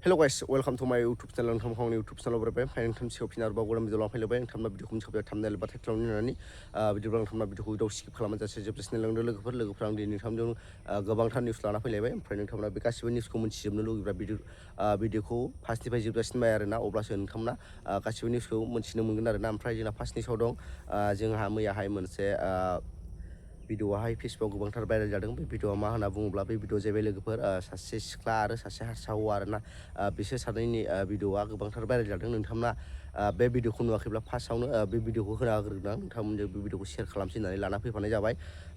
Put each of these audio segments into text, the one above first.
Hello guys, welcome to my YouTube channel. Nontamni YouTube channel berapa? Nontam siapa pinar bawa gulam video lang film nontamna video kum siapa thumbnail batai kalau ni nani video lang nontamna video video skip खालामना जासे जेब्ला channel lang लोगोफोर आं दिनै नोंथांजों गोबांथार news लाना फैलायबाय ओमफ्राय नोंथांमोना बे गासिबो निउसखौ मोनथिजोबनो लुगैब्ला भिडिअखौ फार्स्टनिफ्राय जोबजासिम नाय आरोना अब्लासो नोंथांमोना गासिबो निउसखौ मोनथिनो मोनगोन आरोना ओमफ्राय जोंना फार्स्टनि सायाव दं जोंहा मैयाहाय मोनसे भिडिअआहाय फेसबुक गोबांथार भाइरेल जादों बे भिडिअआ मा होनना बुङोब्ला बे भिडिअ जाहैबाय लोगोफोर सासे सिख्ला आरो सासे हारसा हौवा आरोना बिसोर सानैनि भिडिअआ गोबांथार भाइरेल जादों नोंथांमोना बे भिडिअखौ नुवाखैब्ला फार्स्टआवनो बे भिडिअखौ होना होग्रोदों नोंथांमोनजों बे भिडिअखौ शेयार खालामसै होननानै लाना फैफानाय जाबाय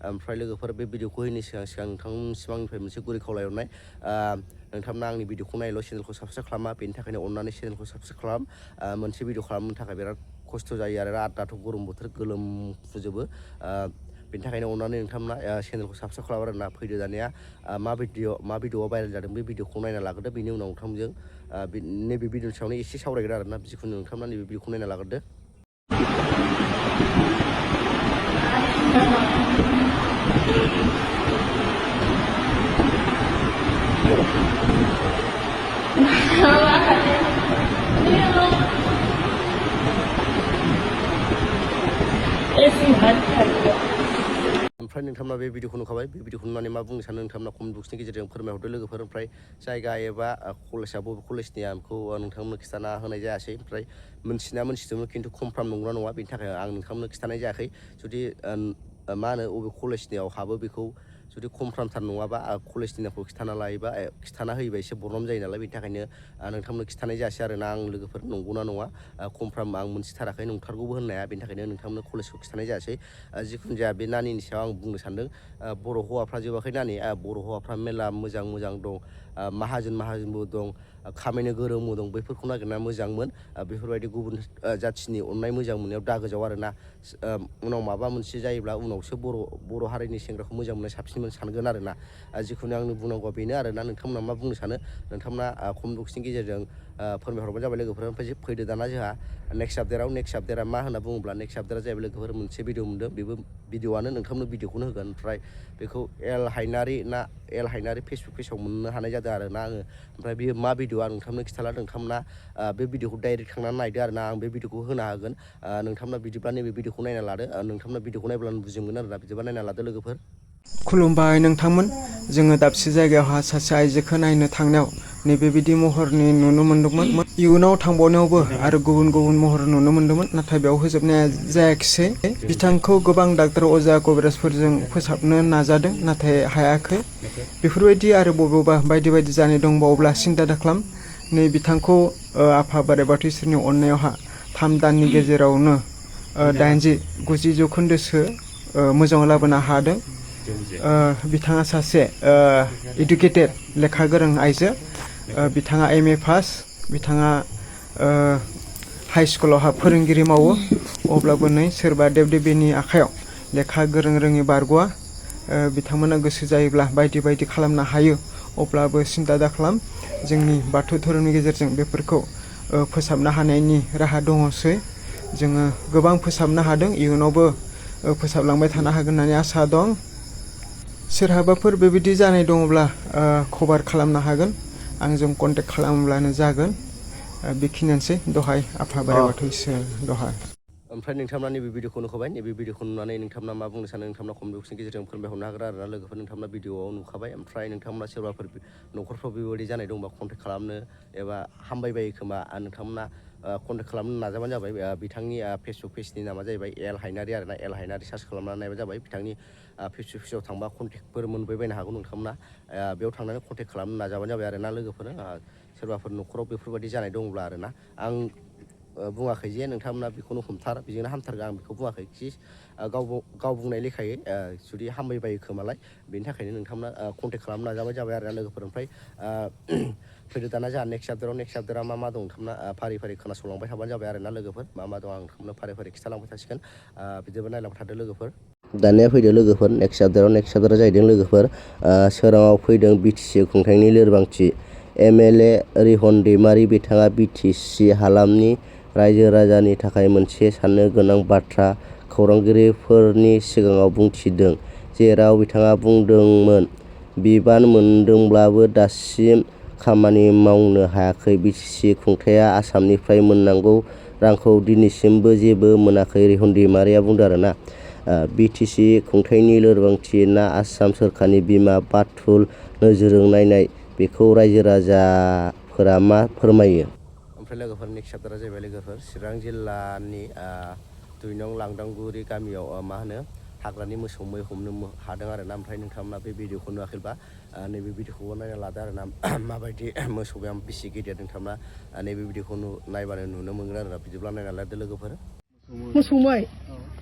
ओमफ्राय लोगोफोर बे भिडिअखौ होयैनि सिगां नोंथांनिसिम आंनिफ्राय मोनसे गुरै खावलायहरनाय नोंथांमोना आंनि भिडिअखौ नायल' चेनेलखौ साबस्क्राइब खालामा बेनि थाखायनो अननानै चेनेलखौ साबस्क्राइब खालाम मोनसे भिडिअ खालामनो थाखाय बिराद खस्थ' जायो आरो दाथ' गरम बोथोर गोलोमफुजोबो बेनि थाखायनो अननानै नोंथांमोना चेनेलखौ साबस्क्राइब खालाम आरोना फैदो दानिया मा भिडिअआ भाइरेल जादों बे भिडिअखौ नायना लाग्रोदो बेनि उनाव नोंथांजों नैबे भिडिअनि सायावनो एसे सावरायगोन आरोना जिखुनु नोंथांमोना नैबे भिडिअखौ नायना लाग्रोदो ओमफ्राय नोंथांमोना बे भिडिअखौ नुखाबाय बे भिडिअखौ नुनानै मा बुंनो सानो नोंथांमोना कमेन्ट बक्सनि गेजेरजों फोरमायहरदो लोगोफोर ओमफ्राय जायगा एबा कलेजआ बबे कलेजनि आंखौ नोंथांमोननो खिन्थाना होनाय जायासै ओमफ्राय मोनथिदोंमोन खिन्थु कनफार्म नंगौना नङा बेनि थाखाय आं नोंथांमोननो खिन्थानाय जायाखै जुदि मा होनो बबे कलेजनियाव हाबो बेखौ जुदि कनफार्मथार नङाबा कलेजनि नामखौ खिन्थाना लायोबा खिन्थाना होयोबा एसे प्रब्लेम जायो नालाय बेनि थाखायनो नोंथांमोननो खिन्थानाय जायासै आरोना आं लोगोफोर नंगौना नङा कनफार्म आं मोनथिथाराखै नंथारगौबो होननाया बेनि थाखायनो नोंथांमोननो कलेजखौ खिन्थानाय जायासै जिखुनु जाया बे नानिनि सायाव आं बुंनो सानदों बर' हौवाफ्रा जोबाखै नानि बर' हौवाफ्रा मेरला मोजां दं माहाजोनबो दं खामायनो गोरोंबो दं बैफोरखौ नागिरना मोजांमोन बेफोरबायदि गुबुन जाथिनि अननाय मोजां मोननायाव दागोजाव आरोना उनाव माबा मोनसे जायोब्ला उनावसो बर' हारिनि सेंग्राखौ मोजां मोननाय साबसिन सानगोन आरोना जिखुनु आंनि बुंनांगौआ बेनो आरोना नोंथांमोना मा बुंनो सानो नोंथांमोना कमेन्ट बक्सनि गेजेरजों फोरमायहरबानो जाबाय लोगोफोर ओमफ्राय फैदो दाना जोंहा नेक्स्ट आपडेटआ मा होनना बुङोब्ला नेक्स्ट आपडेटआ जाहैबाय लोगोफोर मोनसे भिडिअ मोनदों बेबो भिडिअआनो नोंथांमोन भिडिअखौनो होगोन ओमफ्राय बेखौ एल हायनारि फेसबुक पेजाव मोननो हानाय जादों आरोना आङो ओमफ्राय बेयो मा भिडिअ आं नोंथांमोननो खिन्थाला नोंथांमोना बे भिडिअखौ डाइरेक्ट थांनानै नायदो आरोना आं बे भिडिअखौ होना होगोन नोंथांमोना बिदिब्ला नैबे भिडिअखौ नायना लादो नोंथांमोना भिडिअखौ नायब्लानो बुजिमोन आरोना बिदिबा नायना लादो लोगोफोर खुलुमबाय नोंथांमोन जोङो दाबसे जायगायावहा सासे आइजोखौ नायनो थांनायाव नैबेबायदि महरनि नुनो मोन्दोंमोन इयुनाव थांबावनायावबो आरो गुबुन महर नुनो मोन्दोंमोन नाथाय बेयाव होजोबनाया जायाखिसै बिथांखौ गोबां डाक्टर अजा कबिराजफोरजों फोसाबनो नाजादों नाथाय हायाखै बेफोरबायदि आरो बबेबा बायदि जानाय दंबावोब्ला सिन्था दाखालाम नै बिथांखौ आफा बोराइ बाथौ इसोरनि अननायावहा 3 दाननि गेजेरावनो 80-90 जौखोन्दोसो मोजाङाव लाबोनो हादों बिथाङा सासे इडुकेटेड लेखा गोरों आइजो बिथाङा MA पास बिथाङा हाई स्कुलावहा फोरोंगिरि मावो अब्लाबो नै सोरबा देव-देबिनि आखायाव लेखा गोरों रोङि बारग'आ बिथांमोना गोसो जायोब्ला बायदि खालामनो हायो अब्लाबो सिन्था दाखालाम जोंनि बाथौ धोरोमनि गेजेरजों बेफोरखौ फोसाबनो हानायनि राहा दङसै जोङो गोबां फोसाबनो हादों इयुनावबो फोसाबलांबाय थानो हागोन होननानै आसा दं सोरहाबाफोर बेबायदि जानाय दङब्ला खबर खालामनो हागोन आंजों कन्टेक्ट खालामब्लानो जागोन बेखिनियानोसै दहाय आफा बोराइ बाथौ इसोर दहाय ओमफ्राय नोंथांमोना नैबे भिडिअखौ नुखाबाय नैबे भिडिअखौ नुनानै नोंथांमोना मा बुंनो सानो नोंथांमोना कमेन्ट बक्सनि गेजेरजों फोरमायहरनो हागोन आरोना लोगोफोर नोंथांमोना भिडिअआव नुखाबाय ओमफ्राय नोंथांमोना सोरबाफोर न'खरफ्राव बेबायदि जानाय दंबा कन्टेक्ट खालामनो एबा हामबायबायो खोमा नोंथांमोना कन्टेक्ट खालामनो नाजाबानो जाबाय बिथांनि फेसबुक पेजनि नामा जाहैबाय एल हायनारि आरोना एल हायनारि सार्च खालामनानै नायबा जाबाय बिथांनि फेसबुक पेजाव थांबा कन्टेक्टफोर मोनबायबायनो हागौ नोंथांमोना बेयाव थांनानै कन्टेक्ट खालामनो नाजाबानो जाबाय आरोना लोगोफोर सोरबाफोर न'खराव बेफोरबायदि जानाय दंब्ला आरोना आं बुङाखै जे नोंथांमोना बेखौनो हमथार बेजोंनो हामथारगोन आं बेखौ बुङाखै कि गाव बुंनाय लेखायै जुदि हामबायबायो खोमालाय बेनि थाखायनो नोंथांमोना कन्टेक्ट खालामनो नाजाबाय जाबाय आरोना लोगोफोर ओमफ्राय फैदो दाना जोंहा नेक्स्ट आपडेटआ मा दं नोंथांमोना फारि खोनासंलांबाय थाबानो जाबाय आरोना लोगोफोर मा दं आं नोंथांमोनो फारि खिथालांबाय थासिगोन बिदिबा नायलांबाय थादो लोगोफोर दानिया फैदो लोगोफोर नेक्स्ट आपडेटआ जाहैदों लोगोफोर सोराङाव फैदों BTC खुंथायनि लोरबांथि MLA रिहन दैमारि बिथाङा BTC हालामनि रायजो राजानि थाखाय मोनसे साननो गोनां बाथ्रा खौरांगिरिफोरनि सिगाङाव बुंथिदों जेराव बिथाङा बुंदोंमोन बिबान मोनदोंब्लाबो दासिम खामानि मावनो हायाखै। बिटिसि खुंथाया आसामनिफ्राय मोननांगौ रांखौ दिनैसिमबो जेबो मोनाखै रिहन दैमारिया बुंदों आरोना। बिटिसि खुंथायनि लोरबांथि ना आसाम सोरखारनि बिमा बाथुल नोजोरजों नायनाय बेखौ रायजो राजाफोरा मा फोरमायो? ओमफ्राय लोगोफोर नेक्स्ट चेप्टारा जाहैबाय लोगोफोर चिरां जिल्लानि 2 नं लांदांगुरि गामियाव मा होनो हाग्रानि मोसौ मै हमनो हादों आरोना। ओमफ्राय नोंथांमोना बे भिडिअखौ नुवाखैबा नैबे भिडिअखौबो नायना लादो आरोना। माबायदि मोसौया बेसे गिदिर नोंथांमोना नैबे भिडिअखौ नायबानो नुनो मोनगोन आरोना। बिदिब्ला नायना लादो लोगोफोर। मोसौ मै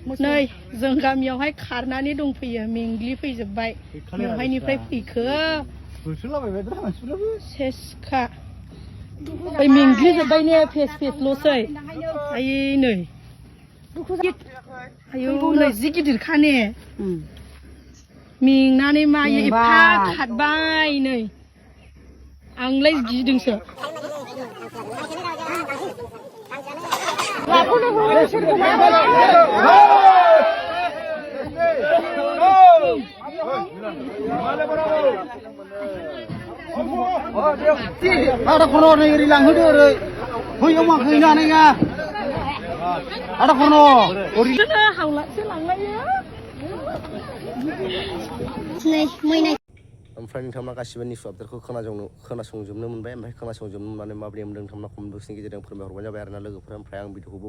नै जों गामियावहाय खारनानै दंफैयो मेंग्लिफैजोब्बाय बहायनिफ्राय फैखो सेसखा ओइ मेंग्लिजोब्बाय ने फेस फेसल'सै आयै नै आयौ नै जि गिदिरखा ने मेंनानै मायो एफा खारबाय नै आंलाय गिदोंसो ada kono nih rilang hudu re, huyung mah kena nih ya, ada kono. Mana haulah selang ya. ओमफ्राय नोंथांमोना गासिबो निउस आपडेटखौ खोनासंजोबनो मोनबाय। ओमफ्राय खोनासंजोबनो मोननानै माबोरै मोनदों नोंथांमोना कमेन्ट बक्सनि गेजेरजों फोरमायहरबानो जाबाय आरोना लोगोफोर। ओमफ्राय आं भिडिअखौबो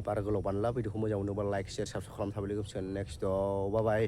बारा गोलाव बानायला। भिडिअखौ मोजां मोनोबा लाइक शेयार साबस्क्राइब खालामना थाबाय लोगोफोर। नेक्स्ट बाय बाय।